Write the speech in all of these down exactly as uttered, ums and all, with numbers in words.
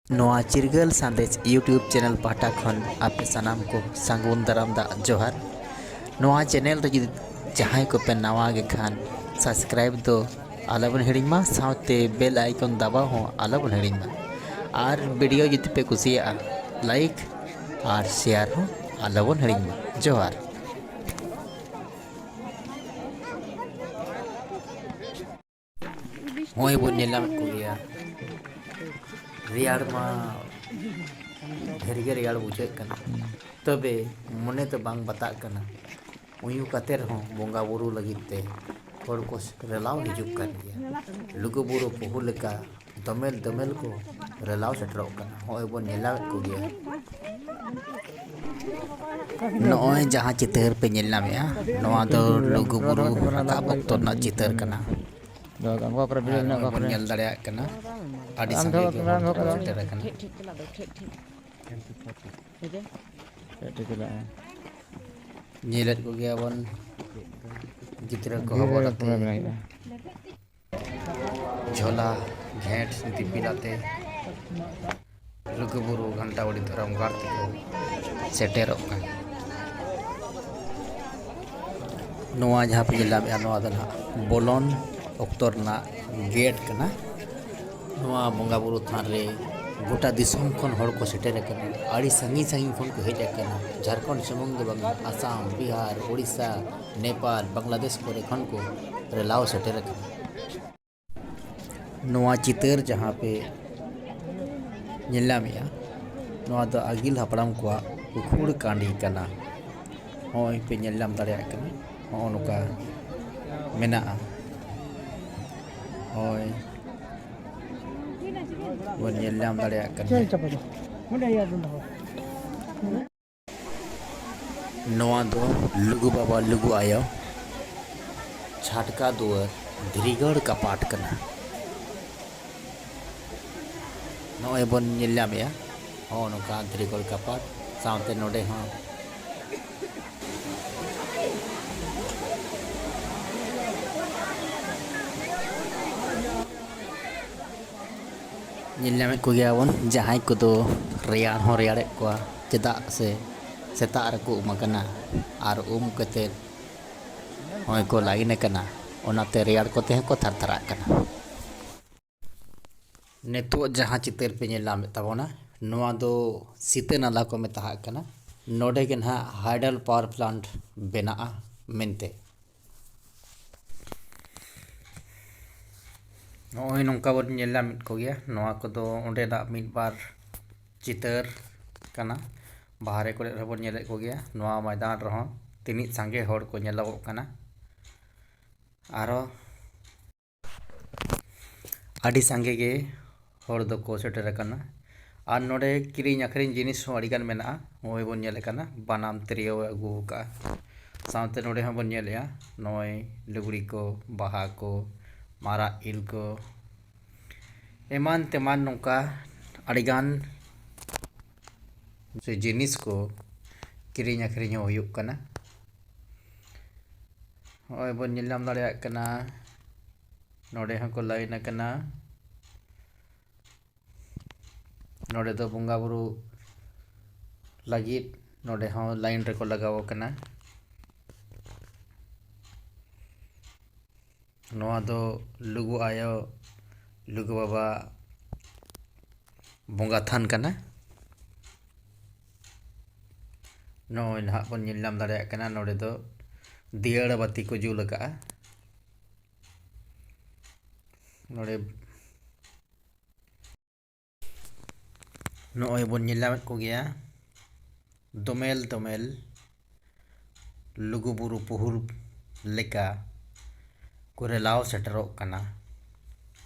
ᱱᱚᱣᱟ ᱪᱤᱨᱜᱟᱹᱞ ᱥᱟᱸᱫᱮᱥ YouTube ᱪᱮᱱᱮᱞ ᱯᱟᱦᱴᱟ ᱠᱷᱚᱱ ᱟᱯᱮ ᱥᱟᱱᱟᱢ ᱠᱚ ᱥᱟᱹᱜᱩᱱ ᱫᱟᱨᱟᱢ ᱫᱟᱜ ᱡᱚᱦᱟᱨ᱾ ᱱᱚᱣᱟ ᱪᱮᱱᱮᱞ ᱨᱮ ᱡᱩᱫᱤ ᱡᱟᱦᱟᱸᱭ ᱠᱚᱯᱮ ᱱᱟᱣᱟ ᱜᱮ ᱠᱷᱟᱱ, ᱥᱟᱵᱥᱠᱨᱟᱭᱤᱵ ᱫᱚ ᱟᱞᱚᱵᱚᱱ ᱦᱤᱲᱤᱧ ᱢᱟ, ᱥᱟᱶᱛᱮ ᱵᱮᱞ ᱟᱭᱠᱚᱱ ᱫᱟᱵᱟᱣ ᱦᱚᱸ ᱟᱞᱚᱵᱚᱱ ᱦᱤᱲᱤᱧ ᱢᱟ᱾ ᱟᱨ ᱵᱷᱤᱰᱤᱭᱳ ᱡᱩᱫᱤ ᱯᱮ ᱠᱩᱥᱤᱭᱟᱜᱼᱟ, ᱞᱟᱭᱤᱠ ᱟᱨ ᱥᱮᱭᱟᱨ ᱦᱚᱸ ᱟᱞᱚᱵᱚᱱ ᱦᱤᱲᱤᱧ ᱢᱟ᱾ ᱡᱚᱦᱟᱨ᱾ ᱱᱚᱜᱼᱚᱭ ᱵᱚᱱ ᱧᱮᱞ ᱧᱟᱢᱮᱫ ᱠᱚᱜᱮᱭᱟ, ᱨᱮᱭᱟᱲ ᱢᱟ ᱰᱷᱮᱨ ᱜᱮ ᱨᱮᱭᱟᱲ ᱵᱩᱡᱷᱟᱹᱜ ᱠᱟᱱᱟ, ᱛᱚᱵᱮ ᱢᱚᱱᱮ ᱫᱚ ᱵᱟᱝ ᱵᱟᱛᱟᱜ ᱠᱟᱱᱟ᱾ ᱩᱭᱩ ᱠᱟᱛᱮ ᱨᱮᱦᱚᱸ ᱵᱚᱸᱜᱟ ᱵᱩᱨᱩ ᱞᱟᱹᱜᱤᱫ ᱛᱮ ᱦᱚᱲ ᱠᱚ ᱨᱮᱞᱟᱣ ᱦᱤᱡᱩᱜ ᱠᱟᱱ ᱜᱮᱭᱟ᱾ ᱞᱩᱜᱩ ᱵᱩᱨᱩ ᱵᱟᱹᱦᱩ ᱞᱮᱠᱟ ᱫᱚᱢᱮᱞ ᱫᱚᱢᱮᱞ ᱠᱚ ᱨᱮᱞᱟᱣ ᱥᱮᱴᱮᱨᱚᱜ ᱠᱟᱱᱟ᱾ ᱱᱚᱜᱼᱚᱭ ᱵᱚᱱ ᱧᱮᱞ ᱧᱟᱢᱮᱫ ᱠᱚᱜᱮᱭᱟ᱾ ᱱᱚᱜᱼᱚᱭ ᱡᱟᱦᱟᱸ ᱪᱤᱛᱟᱹᱨ ᱯᱮ ᱧᱮᱞ ᱧᱟᱢᱮᱫᱼᱟ, ᱱᱚᱣᱟ ᱫᱚ ᱞᱩᱜᱩ ᱵᱩᱨᱩ ᱨᱟᱠᱟᱵ ᱚᱠᱛᱚ ᱨᱮᱱᱟᱜ ᱪᱤᱛᱟᱹᱨ ᱠᱟᱱᱟ᱾ ᱟᱨ ᱱᱚᱜᱼᱚᱭ ᱵᱚᱱ ᱧᱮᱞ ᱫᱟᱲᱮᱭᱟᱜ ᱠᱟᱱᱟ, ᱟᱹᱰᱤ ᱥᱟᱸᱜᱮ ᱜᱮ ᱦᱚᱲ ᱫᱚᱠᱚ ᱥᱮᱴᱮᱨ ᱟᱠᱟᱱᱟ᱾ ᱧᱮᱞᱮᱫ ᱠᱚᱜᱮᱭᱟ ᱵᱚᱱ ᱜᱤᱫᱽᱨᱟᱹ ᱠᱚ ᱦᱚᱵᱚᱨ ᱟᱛᱮ᱾ ᱡᱷᱚᱞᱟ, ᱜᱷᱮᱸᱴ, ᱫᱤᱯᱤᱞ ᱟᱛᱮ ᱞᱩᱜᱩᱵᱩᱨᱩ ᱜᱷᱟᱱᱴᱟᱵᱟᱲᱤ ᱫᱷᱚᱨᱚᱢ ᱜᱟᱲ ᱛᱮᱠᱚ ᱥᱮᱴᱮᱨᱚᱜ ᱠᱟᱱᱟ᱾ ᱱᱚᱣᱟ ᱡᱟᱦᱟᱸ ᱯᱮ ᱧᱮᱞ ᱧᱟᱢᱮᱫᱼᱟ, ᱱᱚᱣᱟ ᱫᱚ ᱱᱟᱦᱟᱜ ᱵᱚᱞᱚᱱ ᱚᱠᱛᱚ ᱨᱮᱱᱟᱜ ᱜᱮᱴ ᱠᱟᱱᱟ᱾ ᱱᱚᱣᱟ ᱵᱚᱸᱜᱟ ᱵᱩᱨᱩ ᱛᱷᱟᱱ ᱨᱮ ᱜᱚᱴᱟ ᱫᱤᱥᱚᱢ ᱠᱷᱚᱱ ᱦᱚᱲ ᱠᱚ ᱥᱮᱴᱮᱨ ᱟᱠᱟᱱᱟ᱾ ᱟᱹᱰᱤ ᱥᱟᱺᱜᱤᱧ ᱥᱟᱺᱜᱤᱧ ᱠᱷᱚᱱ ᱠᱚ ᱦᱮᱡ ᱟᱠᱟᱱᱟ᱾ ᱡᱷᱟᱲᱠᱷᱚᱸᱰ ᱥᱩᱢᱩᱝ ᱫᱚ ᱵᱟᱝᱟ, ᱟᱥᱟᱢ, ᱵᱤᱦᱟᱨ, ᱳᱰᱤᱥᱟ, ᱱᱮᱯᱟᱞ, ᱵᱟᱝᱞᱟᱫᱮᱥ ᱠᱚᱨᱮ ᱠᱷᱚᱱ ᱠᱚ ᱨᱮᱞᱟᱣ ᱥᱮᱴᱮᱨ ᱟᱠᱟᱱᱟ᱾ ᱱᱚᱣᱟ ᱪᱤᱛᱟᱹᱨ ᱡᱟᱦᱟᱸ ᱯᱮ ᱧᱮᱞ ᱧᱟᱢᱮᱜᱼᱟ, ᱱᱚᱣᱟ ᱫᱚ ᱟᱹᱜᱤᱞ ᱦᱟᱯᱲᱟᱢ ᱠᱚᱣᱟᱜ ᱩᱠᱷᱩᱲ ᱠᱟᱸᱰᱤ ᱠᱟᱱᱟ᱾ ᱦᱚᱸᱜᱼᱚᱭ ᱯᱮ ᱧᱮᱞ ᱧᱟᱢ ᱫᱟᱲᱮᱭᱟᱜ ᱠᱟᱱᱟ, ᱦᱚᱸᱜᱼᱚ ᱱᱚᱝᱠᱟ ᱢᱮᱱᱟᱜᱼᱟ᱾ ᱦᱳᱭ, ᱵᱚᱱ ᱧᱮᱞ ᱧᱟᱢ ᱫᱟᱲᱮᱭᱟᱜ ᱠᱟᱱᱟ᱾ ᱱᱚᱣᱟ ᱫᱚ ᱞᱩᱜᱩ ᱵᱟᱵᱟ, ᱞᱩᱜᱩ ᱟᱭᱳ ᱪᱷᱟᱴᱠᱟ ᱫᱩᱣᱟᱹᱨ ᱫᱷᱤᱨᱤᱜᱟᱲ ᱠᱟᱯᱟᱴ ᱠᱟᱱᱟ᱾ ᱱᱚᱜᱼᱚᱭ ᱵᱚᱱ ᱧᱮᱞ ᱧᱟᱢᱮᱜᱼᱟ, ᱦᱚᱸᱜᱼᱚ ᱱᱚᱝᱠᱟ ᱫᱷᱤᱨᱤᱜᱟᱲ ᱠᱟᱯᱟᱴ ᱥᱟᱶᱛᱮ ᱱᱚᱰᱮ ᱦᱚᱸ ᱧᱮᱞ ᱧᱟᱢᱮᱫ ᱠᱚᱜᱮᱭᱟ ᱵᱚᱱ ᱡᱟᱦᱟᱸᱭ ᱠᱚᱫᱚ ᱨᱮᱭᱟᱲ ᱦᱚᱸ ᱨᱮᱭᱟᱲᱮᱫ ᱠᱚᱣᱟ, ᱪᱮᱫᱟᱜ ᱥᱮ ᱥᱮᱛᱟᱜ ᱨᱮᱠᱚ ᱩᱢ ᱟᱠᱟᱱᱟ ᱟᱨ ᱩᱢ ᱠᱟᱛᱮᱫ ᱱᱚᱜᱼᱚᱭ ᱠᱚ ᱞᱟᱭᱤᱱ ᱟᱠᱟᱱᱟ, ᱚᱱᱟᱛᱮ ᱨᱮᱭᱟᱲ ᱠᱚᱛᱮ ᱦᱚᱸᱠᱚ ᱛᱷᱟᱨ ᱛᱷᱟᱨᱟᱜ ᱠᱟᱱᱟ᱾ ᱱᱤᱛᱚᱜ ᱡᱟᱦᱟᱸ ᱪᱤᱛᱟᱹᱨ ᱯᱮ ᱧᱮᱞ ᱧᱟᱢᱮᱫ ᱛᱟᱵᱚᱱᱟ, ᱱᱚᱣᱟ ᱫᱚ ᱥᱤᱛᱟᱹ ᱱᱟᱞᱟ ᱠᱚ ᱢᱮᱛᱟᱜ ᱠᱟᱱᱟ᱾ ᱱᱚᱰᱮ ᱜᱮ ᱱᱟᱦᱟᱜ ᱦᱟᱭᱰᱟᱞ ᱯᱟᱣᱟᱨ ᱯᱞᱟᱱᱴ ᱵᱮᱱᱟᱜᱼᱟ ᱢᱮᱱᱛᱮ᱾ ᱱᱚᱜᱼᱚᱭ ᱱᱚᱝᱠᱟ ᱵᱚᱱ ᱧᱮᱞ ᱧᱟᱢᱮᱫ ᱠᱚᱜᱮᱭᱟ᱾ ᱱᱚᱣᱟ ᱠᱚᱫᱚ ᱚᱸᱰᱮᱱᱟᱜ ᱢᱤᱫ ᱵᱟᱨ ᱪᱤᱛᱟᱹᱨ ᱠᱟᱱᱟ᱾ ᱵᱟᱦᱨᱮ ᱠᱚᱨᱮ ᱨᱮᱦᱚᱸ ᱵᱚᱱ ᱧᱮᱞᱮᱫ ᱠᱚᱜᱮᱭᱟ᱾ ᱱᱚᱣᱟ ᱢᱚᱭᱫᱟᱱ ᱨᱮᱦᱚᱸ ᱛᱤᱱᱟᱹᱜ ᱥᱟᱸᱜᱮ ᱦᱚᱲ ᱠᱚ ᱧᱮᱞᱚᱜᱚᱜ ᱠᱟᱱᱟ᱾ ᱟᱨᱚ ᱟᱹᱰᱤ ᱥᱟᱸᱜᱮ ᱜᱮ ᱦᱚᱲ ᱫᱚᱠᱚ ᱥᱮᱴᱮᱨ ᱟᱠᱟᱱᱟ᱾ ᱟᱨ ᱱᱚᱰᱮ ᱠᱤᱨᱤᱧ ᱟᱹᱠᱷᱨᱤᱧ ᱡᱤᱱᱤᱥ ᱦᱚᱸ ᱟᱹᱰᱤᱜᱟᱱ ᱢᱮᱱᱟᱜᱼᱟ᱾ ᱱᱚᱜᱼᱚᱭ ᱵᱚᱱ ᱧᱮᱞᱮᱫ ᱠᱟᱱᱟ, ᱵᱟᱱᱟᱢ ᱛᱤᱨᱭᱳ ᱟᱹᱜᱩ ᱟᱠᱟᱫᱼᱟ᱾ ᱥᱟᱶᱛᱮ ᱱᱚᱰᱮ ᱦᱚᱸ ᱵᱚᱱ ᱧᱮᱞᱮᱫᱼᱟ, ᱱᱚᱜᱼᱚᱭ ᱞᱩᱜᱽᱲᱤ ᱠᱚ, ᱵᱟᱦᱟ ᱠᱚ, ᱢᱟᱨᱟᱜ ᱤᱞ ᱠᱚ, ᱮᱢᱟᱱ ᱛᱮᱢᱟᱱ ᱱᱚᱝᱠᱟ ᱟᱹᱰᱤᱜᱟᱱ ᱥᱮ ᱡᱤᱱᱤᱥ ᱠᱚ ᱠᱤᱨᱤᱧ ᱟᱹᱠᱷᱨᱤᱧ ᱦᱚᱸ ᱦᱩᱭᱩᱜ ᱠᱟᱱᱟ᱾ ᱱᱚᱜᱼᱚᱭ ᱵᱚᱱ ᱧᱮᱞ ᱧᱟᱢ ᱫᱟᱲᱮᱭᱟᱜ ᱠᱟᱱᱟ, ᱱᱚᱰᱮ ᱦᱚᱸᱠᱚ ᱞᱟᱭᱤᱱ ᱟᱠᱟᱱᱟ᱾ ᱱᱚᱰᱮ ᱫᱚ ᱵᱚᱸᱜᱟ ᱵᱩᱨᱩ ᱞᱟᱹᱜᱤᱫ ᱱᱚᱰᱮ ᱦᱚᱸ ᱞᱟᱭᱤᱱ ᱨᱮᱠᱚ ᱞᱟᱜᱟᱣ ᱟᱠᱟᱱᱟ᱾ ᱱᱚᱣᱟ ᱫᱚ ᱞᱩᱜᱩ ᱟᱭᱳ, ᱞᱩᱜᱩ ᱵᱟᱵᱟ ᱵᱚᱸᱜᱟ ᱛᱷᱟᱱ ᱠᱟᱱᱟ᱾ ᱱᱚᱜᱼᱚᱭ ᱱᱟᱦᱟᱜ ᱵᱚᱱ ᱧᱮᱞ ᱧᱟᱢ ᱫᱟᱲᱮᱭᱟᱜ ᱠᱟᱱᱟ, ᱱᱚᱰᱮ ᱫᱚ ᱫᱤᱭᱟᱹᱲᱟ ᱵᱟᱹᱛᱤ ᱠᱚ ᱡᱩᱞ ᱟᱠᱟᱫᱼᱟ᱾ ᱱᱚᱰᱮ ᱱᱚᱜᱼᱚᱭ ᱵᱚᱱ ᱧᱮᱞ ᱧᱟᱢᱮᱫ ᱠᱚᱜᱮᱭᱟ, ᱫᱚᱢᱮᱞ ᱫᱚᱢᱮᱞ ᱞᱩᱜᱩᱵᱩᱨᱩ ᱯᱩᱦᱩᱞ ᱞᱮᱠᱟ ᱠᱚ ᱨᱮᱞᱟᱣ ᱥᱮᱴᱮᱨᱚᱜ ᱠᱟᱱᱟ᱾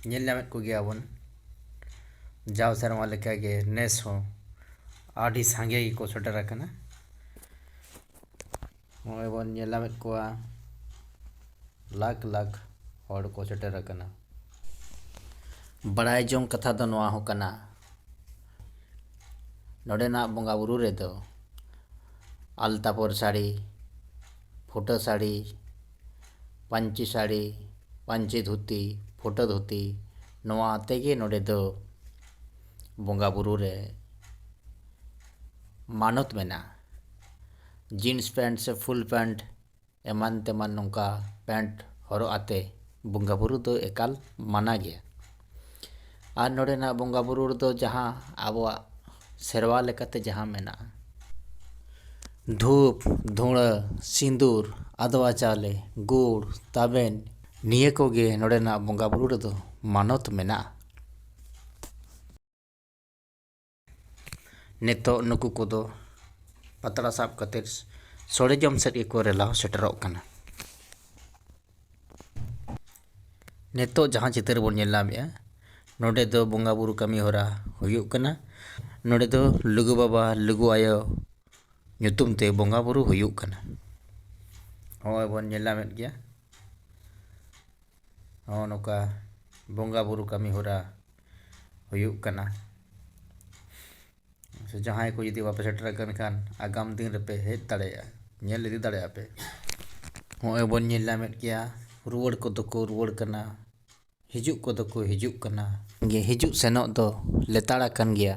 ᱧᱮᱞ ᱧᱟᱢᱮᱫ ᱠᱚᱜᱮᱭᱟ ᱵᱚᱱ, ᱡᱟᱣ ᱥᱮᱨᱢᱟ ᱞᱮᱠᱟᱜᱮ ᱱᱮᱥ ᱦᱚᱸ ᱟᱹᱰᱤ ᱥᱟᱸᱜᱮ ᱜᱮᱠᱚ ᱥᱮᱴᱮᱨ ᱟᱠᱟᱱᱟ᱾ ᱱᱚᱜᱼᱚᱭ ᱵᱚᱱ ᱧᱮᱞ ᱧᱟᱢᱮᱫ ᱠᱚᱣᱟ, ᱞᱟᱠᱷ ᱞᱟᱠᱷ ᱦᱚᱲ ᱠᱚ ᱥᱮᱴᱮᱨ ᱟᱠᱟᱱᱟ᱾ ᱵᱟᱲᱟᱭ ᱡᱚᱝ ᱠᱟᱛᱷᱟ ᱫᱚ ᱱᱚᱣᱟ ᱦᱚᱸ ᱠᱟᱱᱟ, ᱱᱚᱰᱮᱱᱟᱜ ᱵᱚᱸᱜᱟ ᱵᱩᱨᱩ ᱨᱮᱫᱚ ᱟᱞᱛᱟ ᱯᱟᱹᱲ ᱥᱟᱹᱲᱤ, ᱯᱷᱩᱴᱟᱹ ᱥᱟᱹᱲᱤ, ᱯᱟᱹᱧᱪᱤ ᱥᱟᱹᱲᱤ, ᱯᱟᱹᱧᱪᱤ ᱫᱷᱩᱛᱤ, ᱯᱷᱩᱴᱟᱹ ᱫᱷᱩᱛᱤ, ᱱᱚᱣᱟ ᱟᱛᱮ ᱜᱮ ᱱᱚᱰᱮ ᱫᱚ ᱵᱚᱸᱜᱟ ᱵᱩᱨᱩ ᱨᱮ ᱢᱟᱱᱚᱛ ᱢᱮᱱᱟᱜᱼᱟ᱾ ᱡᱤᱱᱥ ᱯᱮᱱᱴ ᱥᱮ ᱯᱷᱩᱞ ᱯᱮᱱᱴ ᱮᱢᱟᱱ ᱛᱮᱢᱟᱱ ᱱᱚᱝᱠᱟ ᱯᱮᱱᱴ ᱦᱚᱨᱚᱜ ᱟᱛᱮ ᱵᱚᱸᱜᱟ ᱵᱩᱨᱩ ᱫᱚ ᱮᱠᱟᱞ ᱢᱟᱱᱟ ᱜᱮᱭᱟ᱾ ᱟᱨ ᱱᱚᱰᱮᱱᱟᱜ ᱵᱚᱸᱜᱟ ᱵᱩᱨᱩ ᱨᱮᱫᱚ ᱡᱟᱦᱟᱸ ᱟᱵᱚᱣᱟᱜ ᱥᱮᱨᱣᱟ ᱞᱮᱠᱟᱛᱮ ᱡᱟᱦᱟᱸ ᱢᱮᱱᱟᱜᱼᱟ, ᱫᱷᱩᱯ, ᱫᱷᱩᱸᱲᱟᱹ, ᱥᱤᱸᱫᱩᱨ, ᱟᱫᱽᱣᱟ ᱪᱟᱣᱞᱮ, ᱜᱩᱲ, ᱛᱟᱵᱮᱱ, ᱱᱤᱭᱟᱹ ᱠᱚᱜᱮ ᱱᱚᱰᱮᱱᱟᱜ ᱵᱚᱸᱜᱟ ᱵᱩᱨᱩ ᱨᱮᱫᱚ ᱢᱟᱱᱚᱛ ᱢᱮᱱᱟᱜᱼᱟ᱾ ᱱᱤᱛᱚᱜ ᱱᱩᱠᱩ ᱠᱚᱫᱚ ᱯᱟᱛᱲᱟ ᱥᱟᱵ ᱠᱟᱛᱮ ᱥᱚᱲᱮ ᱡᱚᱢ ᱥᱮᱫ ᱜᱮᱠᱚ ᱨᱮᱞᱟᱣ ᱥᱮᱴᱮᱨᱚᱜ ᱠᱟᱱᱟ᱾ ᱱᱤᱛᱚᱜ ᱡᱟᱦᱟᱸ ᱪᱤᱛᱟᱹᱨ ᱵᱚᱱ ᱧᱮᱞ ᱧᱟᱢᱮᱜᱼᱟ, ᱱᱚᱰᱮ ᱫᱚ ᱵᱚᱸᱜᱟ ᱵᱩᱨᱩ ᱠᱟᱹᱢᱤ ᱦᱚᱨᱟ ᱦᱩᱭᱩᱜ ᱠᱟᱱᱟ᱾ ᱱᱚᱰᱮ ᱫᱚ ᱞᱩᱜᱩ ᱵᱟᱵᱟ, ᱞᱩᱜᱩ ᱟᱭᱳ ᱧᱩᱛᱩᱢ ᱛᱮ ᱵᱚᱸᱜᱟ ᱵᱩᱨᱩ ᱦᱩᱭᱩᱜ ᱠᱟᱱᱟ᱾ ᱦᱚᱸᱜᱼᱚᱭ ᱵᱚᱱ ᱧᱮᱞ ᱧᱟᱢᱮᱫ ᱜᱮᱭᱟ, ᱱᱚᱜᱼᱚ ᱱᱚᱝᱠᱟ ᱵᱚᱸᱜᱟ ᱵᱩᱨᱩ ᱠᱟᱹᱢᱤ ᱦᱚᱨᱟ ᱦᱩᱭᱩᱜ ᱠᱟᱱᱟ᱾ ᱥᱮ ᱡᱟᱦᱟᱸᱭ ᱠᱚ ᱡᱩᱫᱤ ᱵᱟᱯᱮ ᱥᱮᱴᱮᱨ ᱟᱠᱟᱱ ᱠᱷᱟᱱ, ᱟᱜᱟᱢ ᱫᱤᱱ ᱨᱮᱯᱮ ᱦᱮᱡ ᱫᱟᱲᱮᱭᱟᱜᱼᱟ, ᱧᱮᱞ ᱤᱫᱤ ᱫᱟᱲᱮᱭᱟᱜᱼᱟ ᱯᱮ᱾ ᱱᱚᱜᱼᱚᱭ ᱵᱚᱱ ᱧᱮᱞ ᱧᱟᱢᱮᱫ ᱜᱮᱭᱟ, ᱨᱩᱣᱟᱹᱲ ᱠᱚᱫᱚ ᱠᱚ ᱨᱩᱣᱟᱹᱲ ᱠᱟᱱᱟ, ᱦᱤᱡᱩᱜ ᱠᱚᱫᱚ ᱠᱚ ᱦᱤᱡᱩᱜ ᱠᱟᱱᱟ᱾ ᱜᱮ ᱦᱤᱡᱩᱜ ᱥᱮᱱᱚᱜ ᱫᱚ ᱞᱮᱛᱟᱲ ᱟᱠᱟᱱ ᱜᱮᱭᱟ,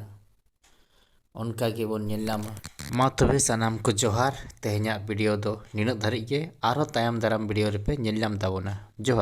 ᱚᱱᱠᱟ ᱜᱮᱵᱚᱱ ᱧᱮᱞ ᱧᱟᱢᱟ᱾ ᱢᱟ ᱛᱚᱵᱮ ᱥᱟᱱᱟᱢ ᱠᱚ ᱡᱚᱦᱟᱨ, ᱛᱮᱦᱮᱧᱟᱜ ᱵᱷᱤᱰᱤᱭᱳ ᱫᱚ ᱱᱤᱱᱟᱹᱜ ᱫᱷᱟᱹᱨᱤᱡ ᱜᱮ, ᱟᱨᱦᱚᱸ ᱛᱟᱭᱚᱢ ᱫᱟᱨᱟᱢ ᱵᱷᱤᱰᱤᱭᱳ ᱨᱮᱯᱮ ᱧᱮᱞ ᱧᱟᱢ ᱛᱟᱵᱚᱱᱟ᱾ ᱡᱚᱦᱟᱨ᱾